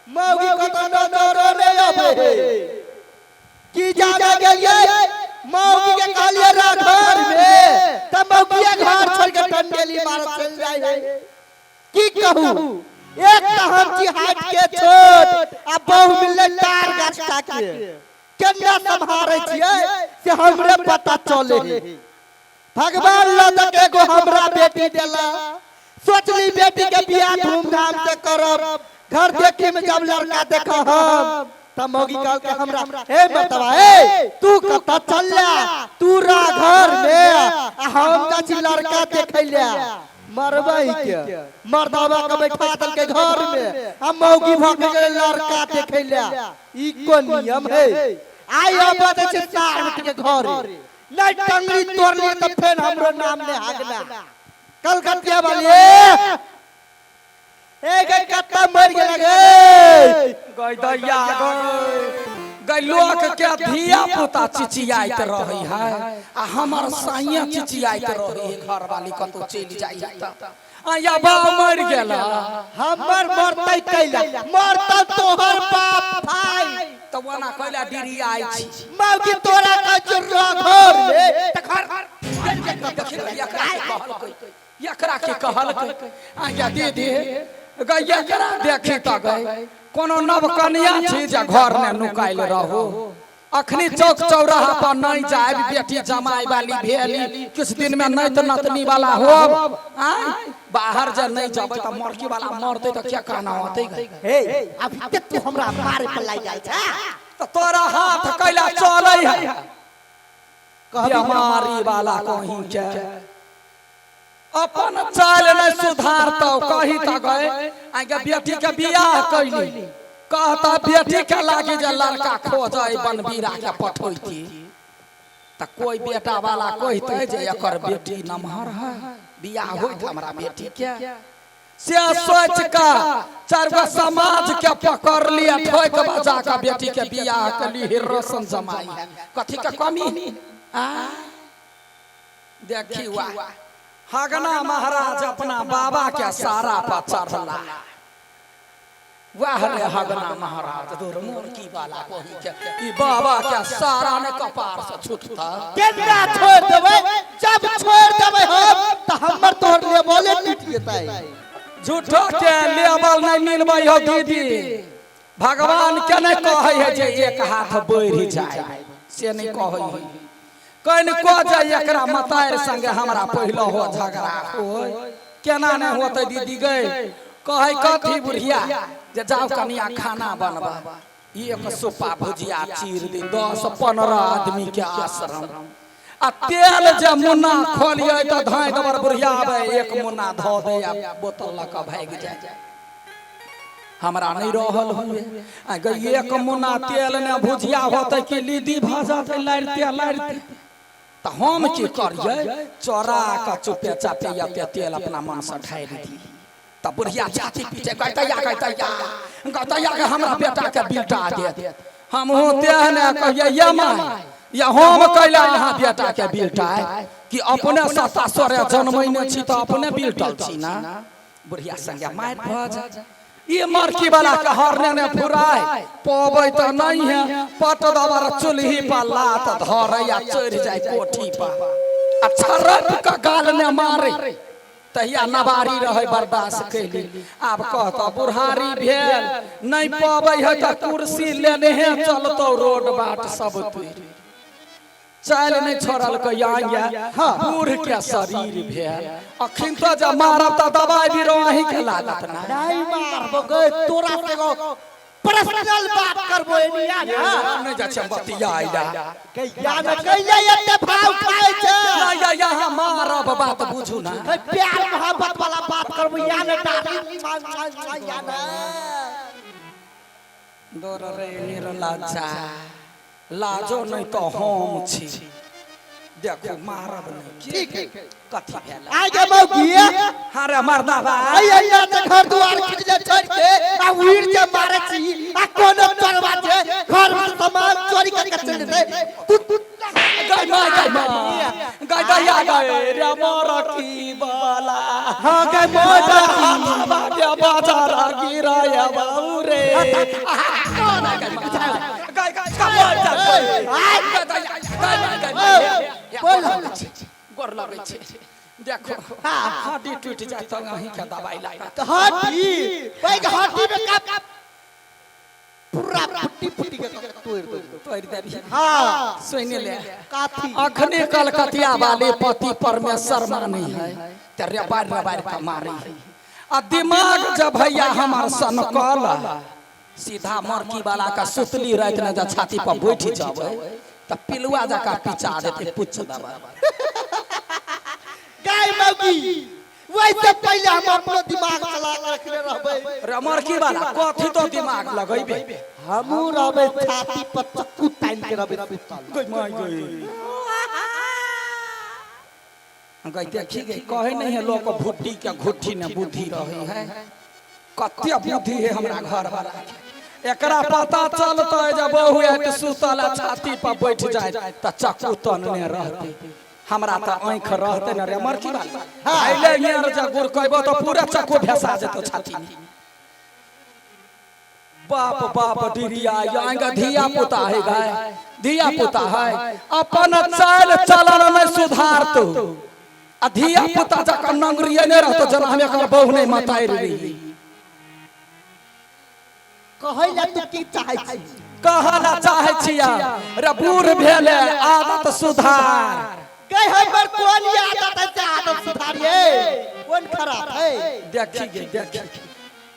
मौगी कतौ नजरो नहि अबै है। की जाने गेलियै, मौगी के कहलियै रह घर में, त मौगिए घर छोड़ के टंडेली मारत चलि जाइ है। की कहू, एक तऽ हम छी हाथ के छोट आ बहु मिललै तार गाछ के, केना सम्हारै छियै से हमरे पता चले है। भगवान लदक एगो हमरा बेटी देला, सोचली बेटी के बियाह धूमधाम से करब। घर देखी में जब लड़का देख हम तब मौगी कहल के हमरा, हे मतवा ए तू कतऽ चल, तू रह घर में आ हम जा छी लड़का देखै ले। मरबै के मर्दावा के बैठा देलकै घर में आ मौगी भऽ के गेलै लड़का देखै ले। ई कोन नियम है? आइ अब दै छै सार के घर नहीं टंगरी तोड़ लिए तो फेर हमरो नाम ले हागना कलकतिया वाली। ए गे कत्ता मर गेल गे। गई दैया गई गई, लोक के धिया पुता चिचियाइत रही है आ हमर साइया चिचियाइत रही है, घर वाली कतौ चलि जाइ है त आया बाप मर गेला। हमर मरतै कैला, मरतौ तोहर बाप भाई। त ओना कैला डिरियाइ छी? मौगी तोरा का चुर्रा घर में त घर देखी ने, एकरा के कहलकै, एकरा के कहलकै आया दीदी गई, एकरा देखी त गई कोनो नव कनिया छी जे घर ने नुकाइल रहो। अखनी चौक चौराहा पर नहीं जाए, बेटी जमाई वाली भेली, किछु दिन में नहीं तऽ नतनी वाला होब। आय बाहर जे नहीं जबै तऽ मरकी वाला मरतै तऽ क्या कहना होतै गई? हे अभी तक तू हमरा मारे पर लागि जाइ छै। तऽ तोरा हाथ कैला चलै है? बीमारी वाला कहीं के अपन चाल नहीं सुधारतौ। कही तऽ गए आगे बेटी के बियाह कैली, कहता बेटी के लागी जे लड़का खोजै बनबीरा के पठैती, तऽ कोई बेटा वाला कहते जे एकर बेटी नमहर है, बियाह होइत हमरा बेटी के। से सोच के चारि गो समाज के पकड़ लिया, ठोक बजा के बेटी के बियाह कली, हिरोसन जमाई है, कथी के कमी आ? देखी वाह हगना महाराज अपना बाबा के सारा पर चढ़ला। वाह रे हगना महाराज, दुर्मूर्खी वाला कोही के ई बाबा के सारा ने कपार से छूटता। केना छोड़ देबै? जब छोड़ देबै हम त हमर तोहर लेवले टूट जेतै। झूठो के लेवल नहीं मिलबै हो दीदी। भगवान के नहीं कहै है जे एक हाथ बढ़ि जाए, से नहीं कहै है। कनिको जे एकरा मतारि संगे हमरा पहिलो हो झगड़ा होय, केना नहि होतै दीदी गई? कहै कथी बुढ़िया जे जाओ कनिया खाना बनबा, एक सुप्पा भुजिया चीर दी 10-15 आदमी के आश्रम आ तेल जे मुन्ना खोलिए तऽ धाँइ दबर बुढ़िया आबै, एक मुन्ना धऽ दे आ बोतल लऽ कऽ भागि जाय। हमरा नहीं रहल हुए आ गई, एक मुन्ना तेल ने भुजिया होतै कि लीदी भऽ जेतै लारिते लारिते। तऽ हम की करियै? चोरा कऽ चुपे चापे एते तेल अपना मनसँ ढारि दी, तऽ बुढ़िया छाती पीटे, गैतैया गैतैया गैतैया के हमरा बेटा के बिलटा देत। हमहूँ तेह ने कहियै, ये माय या हम कैला अहाँ बेटा के बिलटाय कि अपने सत्ता सोरे जन्मैने छी तऽ अपने बिलटल छी ना? बुढ़िया संगे मारि भऽ जाय। ई मरकी वाला के हरने ने फुराय पबै तऽ नहीं है, पट दबर चूल्ही पर लात धरे या चढ़ि जाय कोठी पर आ छरप के गाल ने मारे। तहिया नवारी रहै, बर्दाश्त कैली। आब कहतऽ बुढ़ारी भेल, नहि पबै है तऽ कुर्सी लेनेहे चलतौ रोड बाट सब तोड़ि। चालि नहि छोड़लकै या बूढ़ के शरीर भेल, अखन तो जब मारब तऽ दवाइ बीरो अहीं के लागत ना। नहीं मारबो गए, तोरा से एगो पर्सनल बात करबो एनिया ना। नहि जाइ छियै बतियाइला। कैया न कैया एते भाव खाय छै। नहीं या यहाँ मारब, बात बुझू ना। है प्यार मोहब्बत वाला बात करबो या न डार्लिंग, या न। डर रे निर्लज्जा, लाजो नहीं तो हम छी, देखू मारब नहीं। ठीक है। कथी भेल? आगे मौगी। हाँ रे मर्दा भाई। आई आई से घर द्वार खींच ले छोड़ के आ उड़ के मारे छी आ कोनो चोरवा छे घर में सामान चोरी करके चल जेते तू तू। गई माय, गई माय, गई दैया गई रे मरकी वाला। हाँ गई मोटा। बाजार गिराया बाबू रे। गोर लगै छै, देखो हड्डी टूटि जाय तऽ अहीं के दवाई लागत। तऽ हड्डी पैघ हड्डी में का पूरा फुट्टी फुट्टी के तोड़ दो। तोड़ि देबही? हाँ। सुनि ले। काथी? अखने कलकतिया वाले पति परमेश्वर मानै है तऽ रेबारि रेबारि के मारै है, आ दिमाग जब भैया हमार सनकल सीधा मरकी वाला का सुतली राति में जब छाती पर बैठ जाबै तऽ पिलुआ जकाँ पिचा देतै, पुछ देबै। गाय मौगी, वैसे पहले हम अपनो दिमाग चला के रखने रहबै। रे मरकी वाला, कथी तो दिमाग लगैबे? हमू रहबै छाती पर चक्कू तानि के रहबै सुतल। गई माय गई, गई देखी गई, कहे नहीं है लोग भुट्टी के घुट्ठी ने बुद्धि रहे है। कते बुद्धि है हमरा घर वाला के। एकरा पता चलते जब बहु आयत सुतल आ छाती पर बैठ जाए तऽ चक्कू तनने रहते, हमरा तऽ आँखि रहते ने। रे मरकी वाला, अइले नियर जे गुड़ कहबो तऽ पूरा चक्कू भेसा जेतो छाती में। बाप बाप डिरिया आएगा। धिया पुता है गाय, धिया पुता है, अपन चाल चलन में सुधार तो आ धिया पुता जकर नंगरिये नहीं रहतो, जना हम एकर बहु नहीं मतारि रही। कहै ला तू की चाहै छी? कहला चाहे छिया रे, बूढ़ भेले, आदत सुधार। गई हमर कोन ये आदत है से आदत सुधारिए? कोन खराब है? देखी गे देखी,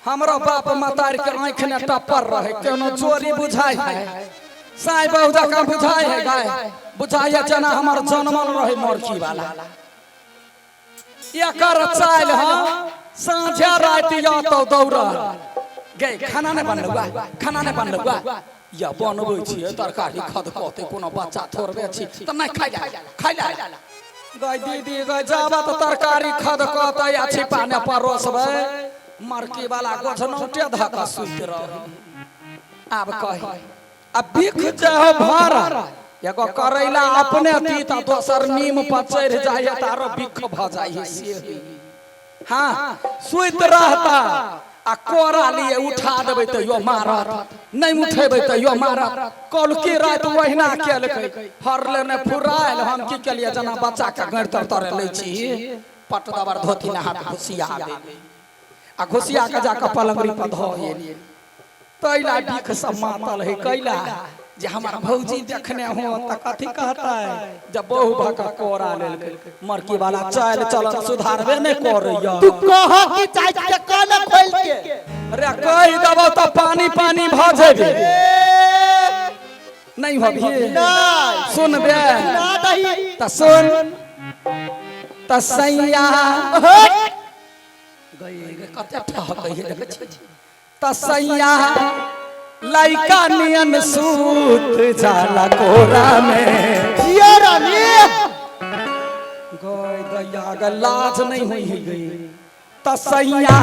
हमरो बाप मतार के आँख ने टप्पर रहे, कोनो चोरी बुझाई है? साई बहु जकाँ बुझाई है गाय? बुझाई है जेना हमर जनमल रहे मरकी वाला। एकर चालि हम साँझे राति या तो दौड़ल गे, खाना नहि बनलुआ, खाना नहि बनलुआ। या बनबै छियै तरकारी खदकतै, कोनो बच्चा थोड़बे छी तऽ नहि खाइ ला, खाइ ला। गै दीदी गै, जाबत तरकारी खदकतै आ छिपा ने परोसबै, मरकी वाला गोझनौटे धऽ कऽ सुति रहै। आब कही आ बिख जे हो भर एगो करैला अपने तीत आ दोसर नीम पर चढ़ि जाइ है तऽ आरो बिख भऽ जाइ है से होइ। हाँ, सुति रहता आ कोरा लिए उठा देबै तैयो मारत, नहि उठेबै तैयो मारत। कौलकी राति ओहिना केलकै, हरले ने फुरायल। हम की केलियै, जेना बच्चा के गैर तर तरे लै छी, पट दबर धोती ने हाथ घुसिया देली आ घुसिया के जाके पलंगड़ी पर धऽ एलियै। तैला बिख सब मातल है। कैला जे हमर भौजी देखने हो तऽ कथी कहतै जब बहु भऽ कऽ कोरा लेलकै। मरकी वाला चालि चलन सुधारबे नहि करैया। तू कह की चाहै छी, कान खोल के। रे कहि देबौ तऽ पानी पानी भऽ जेबे। नहि होबही? नहि। सुनबे? ना दही। तऽ सुन तऽ सैया गई, कते ठहकै है देखै छी। तऽ सैया लइका नियन सूत जाला कोरा में। जिया रानी। गई दैया ग, लाज नहीं हुई है गई। तऽ सैया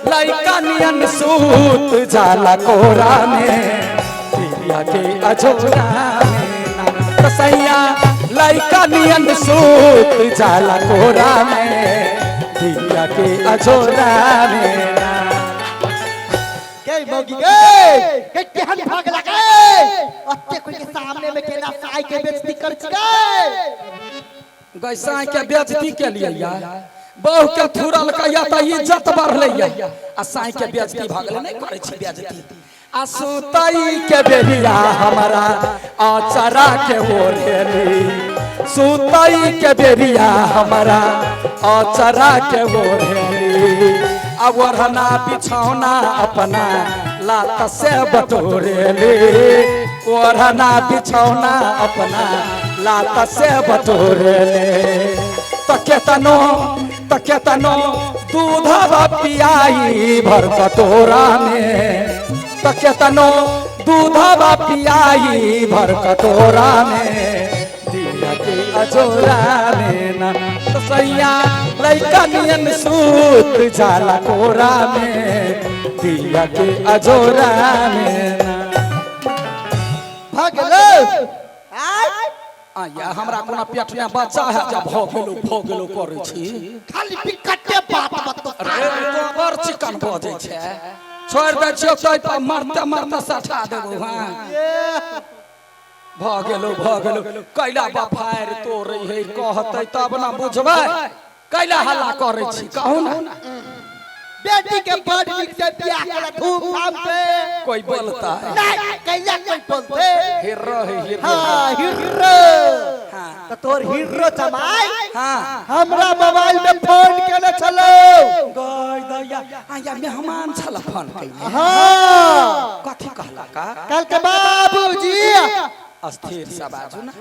लइका नियन सूत जाला कोरा में, दिया के अझोरा में ना। तऽ सैया लइका नियन सूत जाला कोरा में, दिया के अझोरा में ना। गई मौगी गई गई, केहन भागला गई? अत्ते कोई के सामने में केना साई के बेइज्जती कर छी गई? गई साई के बेइज्जती के लिए या बहु के थुरल का या तऽ इज्जत बढ़लै या आ साई के बेइज्जती भऽ गेलै। नहि करै छी बेइज्जती। आ सुतई के बेरिया हमरा अचरा के ओढ़ेली, सुतई के बेरिया हमरा अचरा के ओढ़ेली, आ ओढ़ना बिछौना अपना लात से बटोरेली, ओढ़ना बिछौना अपना लात से बटोरेली। त केतनो, त केतनो दूधवा पियाई भर कटोरा में, त केतनो दूधवा पियाई भर कटोरा में, दिया के अजोरा में ना। त सैया लइका नियन सूत जाला कोरा में, दिया के अजोरा में ना। भगलो आय। आया हमरा कोनो पेट में बच्चा है जब भऽ गेलो भऽ गेलो करै छी? खाली बिकटे बात बतो। अरे बड़ चिकन बजै छै। छोड़ि दै छियौ तै पर मरते मरते सठा देबौ। हाँ, भऽ गेलौ, भऽ गेलौ। कैला बफारि तोड़ै है, कहतै तब ने बुझबै। कैला हल्ला करै छी, कहू ने। बेटी के बड़ नीक से बियाह केला धूमधाम से। कोई बोलता है? नहीं, कैला कोई बोलते? हिर्रो है, हिर्रो। हाँ, हीरो। हाँ। तो तोर हीरो जमाई हाँ। हमरा मोबाइल में फोन केने छलो। गय दैया, आया मेहमान छल फोन कैने? हाँ। कथी कहला का? कल के बाबूजी। अस्थिर से बाजू ना।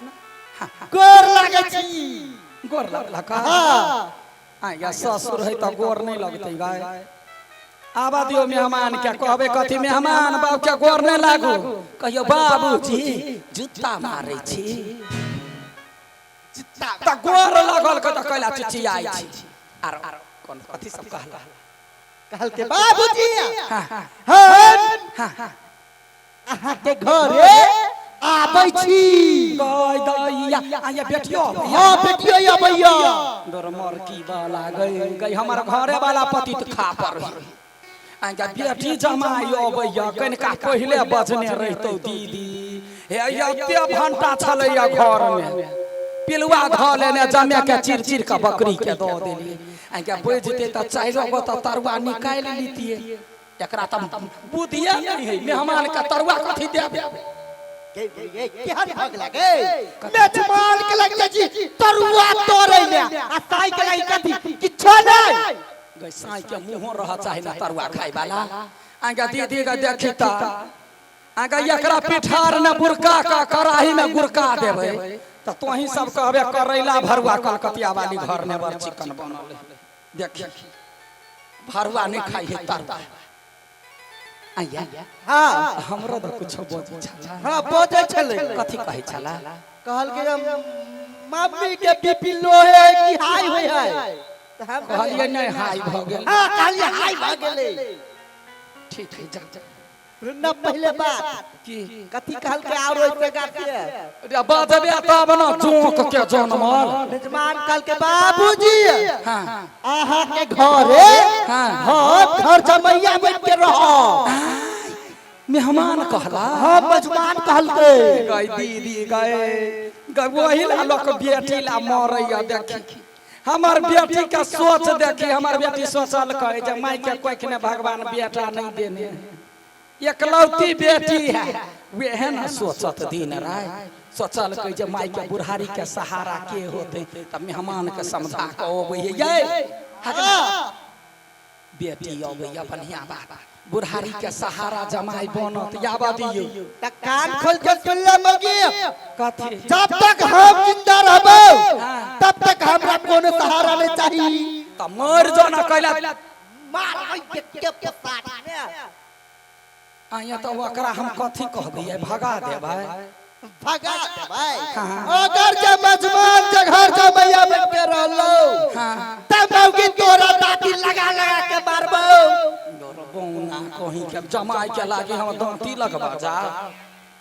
गोर लागे छी। गोर लगला का? हाँ। आया ससुर है तऽ गोर नहीं लगतै गाय। आबा दियौ मेहमान के, कहबै कथी? मेहमान बाबू के गोर नहीं लागू, कहियो बाबूजी जूता मारै छी तऽ गोर लगल के तऽ कैला चिचियाइ छी? आरो कोन कथी सब कहला? कहल के बाबूजी, हाँ। हम हाँ हाँ अहाँ के घरे आबै छी। गय दैया, आया बेटियो? हाँ, बेटियो अबैया। दरमर की वाला गई गई, हमर घरे वाला पतित खा पर आगा बेटी जमाई अबैया। कनिका पहिले बजने रहितौ दीदी। हे, एते भंटा छलैया घर में, पिलुआ धऽ लेने जमे के चिर चिर के बकरी के दऽ देलियै। आगा बजते तऽ चारिो गो तऽ तरुआ निकालि लितियै। एकरा तऽ बुद्धिए नहि है। मेहमान के तरुआ कथी देबै? केहन भग लगे मेजबान के लगले जी तरुआ तोड़ै ले, आ साई के लगी कथी? किछो नहीं। गई साई के मुँहो रह चाहे ना तरुआ खाए वाला। आगा दीदी के देखी त आगा एकरा पिठार ने बुरका का कड़ाही में गुरका देबै त तोही सब कहबे करैला भरुआ कलकतिया वाली घर ने बड़ चिकन बनल है। देखी, भरुआ नहीं खाई है, तरुआ। आया? हाँ। हमरो तो कुछो बजै छला? हाँ, बजै छलै। कथी कहै छला? कहल के हम मम्मी के बीपी लो है कि हाई होय है, तऽ हम कहलियै नहि, हाई भऽ गेल। हाँ, कहलियै हाई भऽ गेलै। ठीक है, जा जा। न, पहले बात की? कथी कहल के और ओइसे गाते? रे, बजबे तब न, जोंक के जनमल। मेजबान कहल के बाबूजी, हाँ। अहाँ के घरे हम घर जमैया बन के रह। मेहमान कहला? हाँ, मेजबान कहलकै। गई दीदी गए गए, वही ला लोक बेटी ला मरैया। देखी हमर बेटी के सोच, देखी हमर बेटी सोचल कहे जे माय के कोइख ने भगवान बेटा नहीं देने है, एकलौती बेटी है। वेहे न सोचत दिन राति, सोचल कहे जे माय के बुढ़ारी के सहारा के होते? तब मेहमान के समझा के अबै है। ये बेटी अबैया, बढ़िया बात, बुढ़ारी के सहारा जमाई बनत। याबा दियौ। त कान खोल के सुन ले मौगी। कथी? जब तक हम जिंदा रहबो, हाँ। तब तक हमरा कोनो सहारा नहीं चाहिए। त मर जो न, कैला? मार के के साथ में। आया तऽ ओकरा हम कथी कहबै? भगा देबै? भगा देबै। हाँ। अगर जे मेजबान जे घर जमैया बन के रहलो, तब मौगी तोरा दाती लगा लगा के मारबो। बौना कहीं के, जमाई के लागी हम दांती लगबा जा।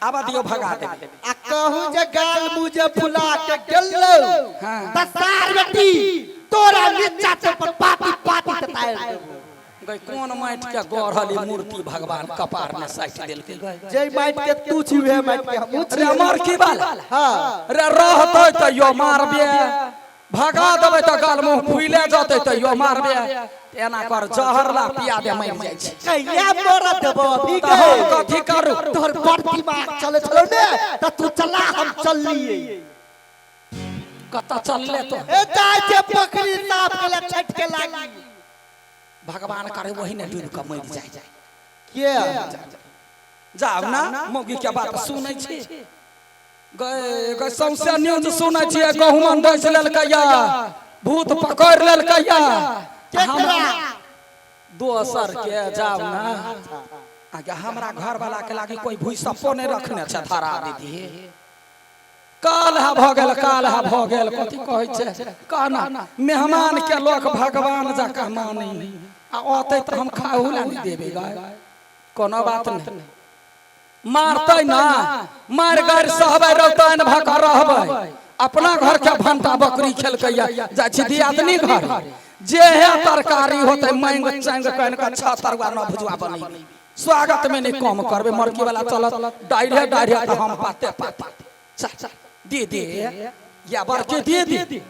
आबा दियो, भगा देबै। आ कहूँ जे गाल मुँह जे फुला के गेलो, त सार बेटी तोरा नीचा से पर पाती पाती ततायल देबो। गई, कोन माटि के गढ़ल ई मूर्ति भगवान कपार में साटि देलकै गई? जे माटि के तू छी, उहे माटि के हमहूँ छी। रे मरकी वाला। हाँ। रे, रहतै तैयो मारबे, भगा देबै तऽ गाल मुँह फुइले जतै तैयो मारबे। एना कर, जहर ला पिया दे, मरि जाइ छै। कहिया मरत देबो अभी? तऽ हम कथी करू? तोहर बड़ दिमाग चले छलो ने, त तू चला, हम चललिए। कतऽ चलले तो? ए, जाइ छै पोखरी साफ के छठ के लागी। भगवान करे वही ने डूबि कऽ मरि जाइ। के? जाउ ना, मौगी के बात सुनै छी गए गए, सौंसे न्यूज सुनै छियै, गहुमन डसि लेलकै या भूत पकड़ि लेलकै या। केकरा? दोसर के। जाउ ना आगे, हमरा घर वाला के लागी कोई भूई सप्पो नहीं रखने छै। धरा दीदी, काल है भऽ गेल, काल है भऽ गेल। कथी कहै छै कहना, मेहमान के लोक भगवान जकाँ मानै आ औतै तऽ हम खाहू ला नहि देबै गाय। कोनो बात नहि, मारतै ना, मारि गारि सहबै, रौताइन भऽ कऽ रहबै। अपना घर के भंटा बकरी खेलकैया। जाइ छी दियादनी घर, जे है तरकारी होतै मांगि चांगि कनि कऽ छह तरुआ नौ भुजुआ बनेबै। स्वागत में नहीं कम करबे मरकी वाला चलत डाइरे डाइरे तो हम पाते पाते। चल दीदी या बड़की दीदी।